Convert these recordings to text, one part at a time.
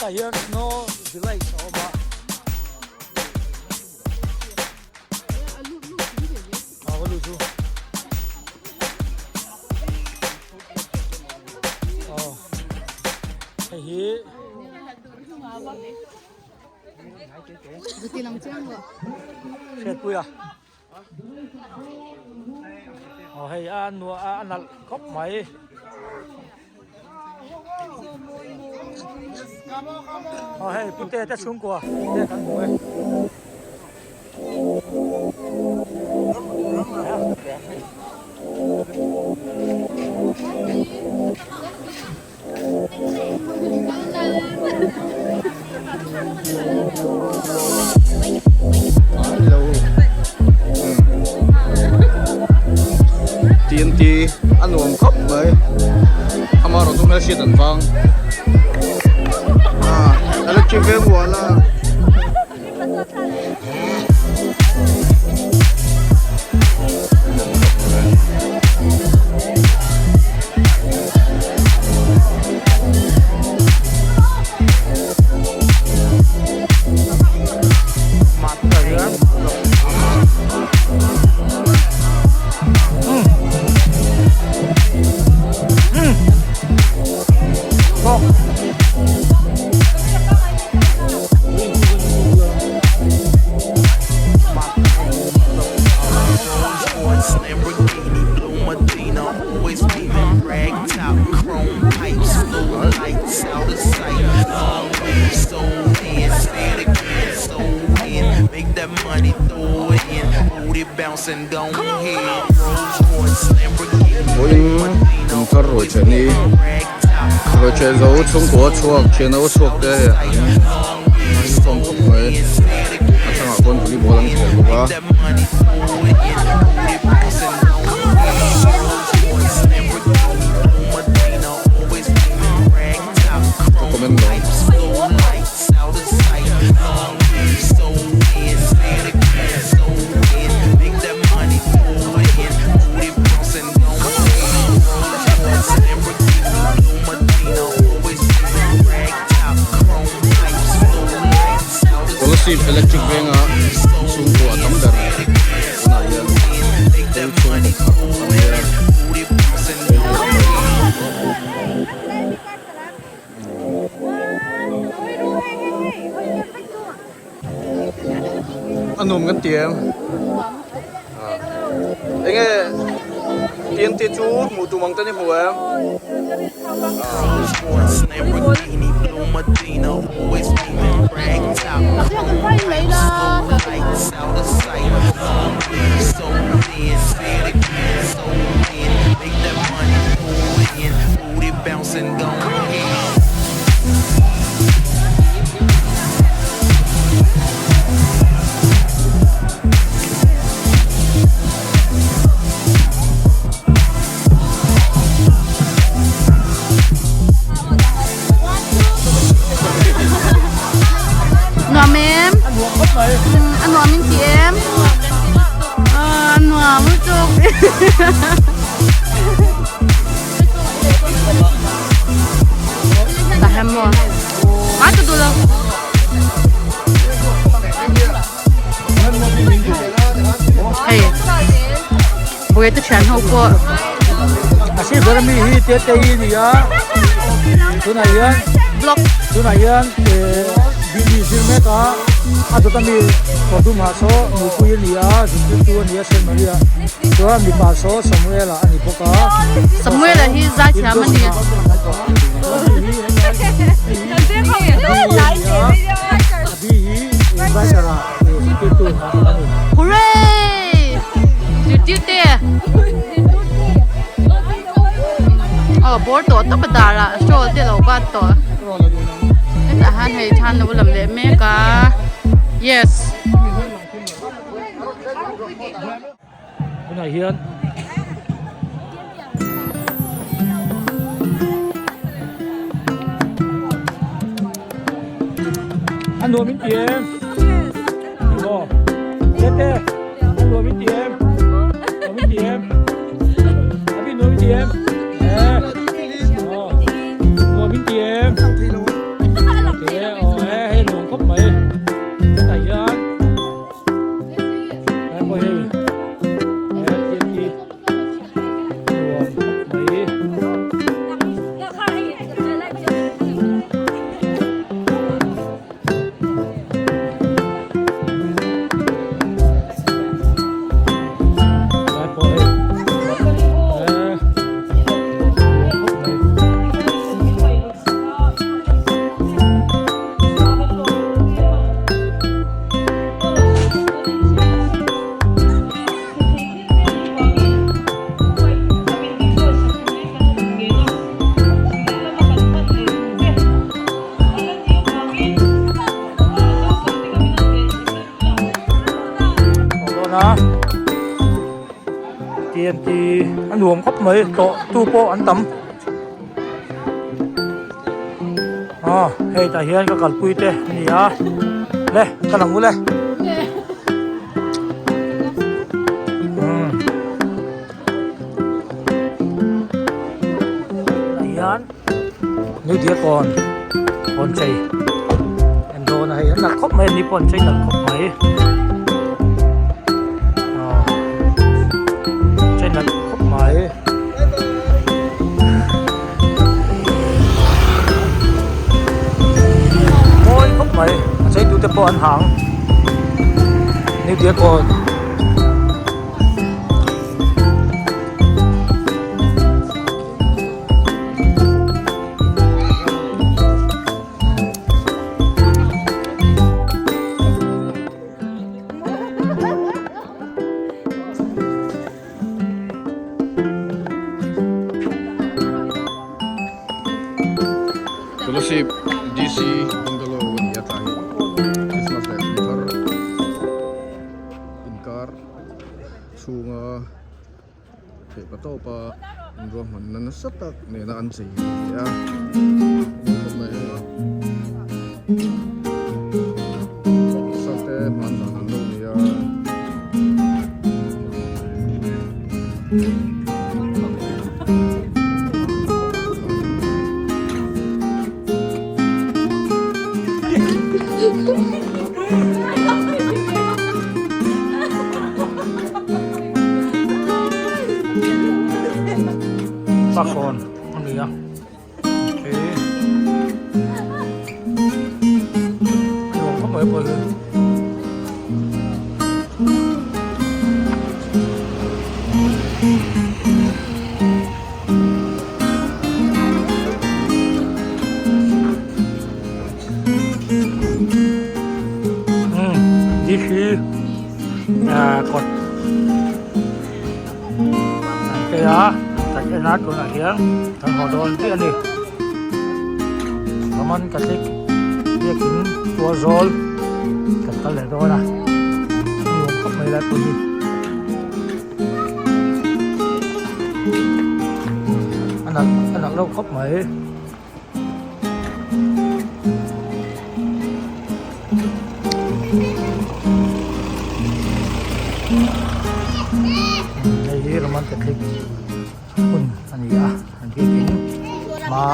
Hetah hian snow village a awm a. A va lut chu. Aw hei hi. Hriatpuia. Aw hei a nuah a a nalh khawp mai. Aw hei pute te chhungkua te kan hmu e. TNT a nuam khawp mai amaherawh chu hmelhriat an vang ah electric veng hual a. Vawiin kumthar ruaicheh ni ruaicheh zo chhungkua chhuak thian ho chhuak te an inkhawm khawp mai a changah khawn volleyball an khel bawk a. Ka comment lo. Kolasib electric venga chhungkua a tam ber tunah hian hei chhungkaw khat a nia. A nuam kan ti em? Enge TNT chu hmuh tum ang te ni hmu em? Nuam em? A nuam in ti em? A nuam lutuk. Hei buai te thian ho pawh a sir ber ami hi te te hi ni a tunah hian vlog tunah hian bd zir mek a a dawt ami kawr dum ha saw nupui a ni a zirtirtu a ni a Saint Maria chuan mipa saw Samuel-a a ni bawk a Samuel-a hi zaithiam a ni. Hooray! Zirtirte aw bawr tawh tawp a dar ah shawl te alo bat tawh hetah hian hei than lo lam leh mek a yes. Tunah hian a nuam in ti em maw tete a nuam in ti em nuam in ti em a bi nuam in ti em eh nuam in ti em. dawn a TNT a nuam khawp mai tlawh tu pawh an tam aw hei tah hian ka kalpui te a ni a le ka lang ule umm tah hian New Diakon kawn chei en dawn a hei an nalh khawp mai ani pawh an chei nalh khawp mai aw chei nalh khawp mai. Mawi khawp mai a chei tute pawh an hang New Diakon. Kolasib DC Bungalow a ni a tlai Christmas leh kum thar inkar chhunga Theih pa tawp a inruahmanna nasa tak nena an chei a ni a khawp mai a sate hman dan an lo ni a. Pakawn a ni a khi nuam khawp mai pawh hi. Umm hi kawt an chei a kan en a tunah hian kan haw dawn chiah a ni Roman Catholic biakin tual zawl kan kal leh dawn a nuam khawp mai lai pawh hi. A nalh a nalh lo khawp mai. Hei hi Roman Catholic hmun a ni a an biakin hma.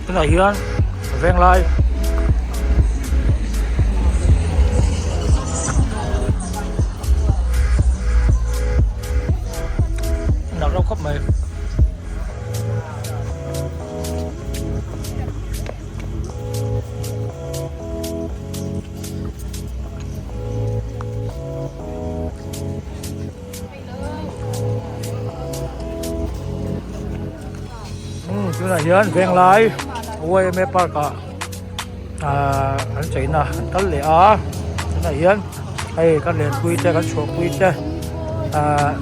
Tunah hian venglai nalh reuh khawp mai. Tunah hian Venglai YMA park ah ahh an cheina an kal leh a tunah hian hei kan lenpui te kan chhuahpui te ahh.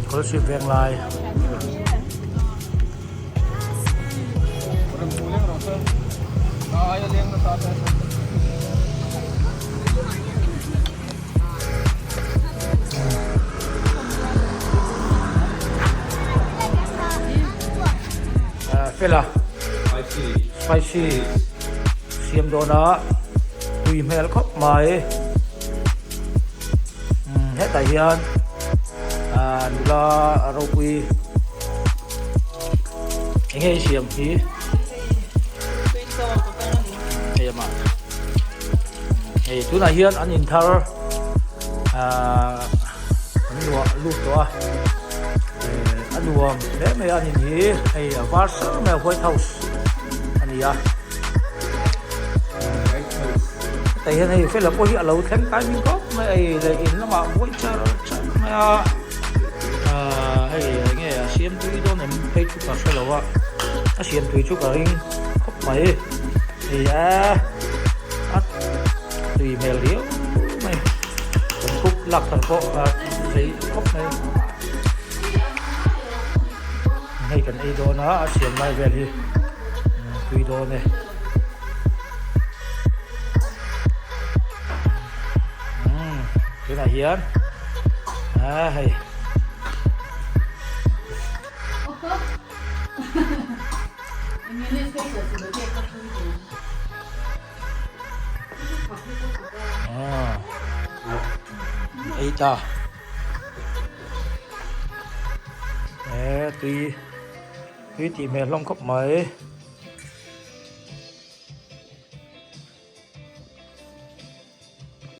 Scholarship veng lai. Fela spicy siam dawn a tui hmel khawp mai. Hetah hian ahh nula ropui eng nge i siam hi? Hei tunah hian an in thar ahh an luah lut tawh a eh a nuam hle mai a an in hi hei a var sar mai a white house a ni a hetah hian hei fela pawh hi a lo thleng kai min khawp mai a hei leh in lamah buai char char mai a ahh hei eng nge a siam tui dawn em phei chu ka hre lo a a siam tui chu ka ring khawp mai hei a. A tui hmel riau mai kan cook lak thar pawh a zei khawp mai hei kan ei dawn a a siam lai vel hi tui dawn e. Umm tunah hian a hei. Ei ta e tui tui tih hmel hlawm khawp mai.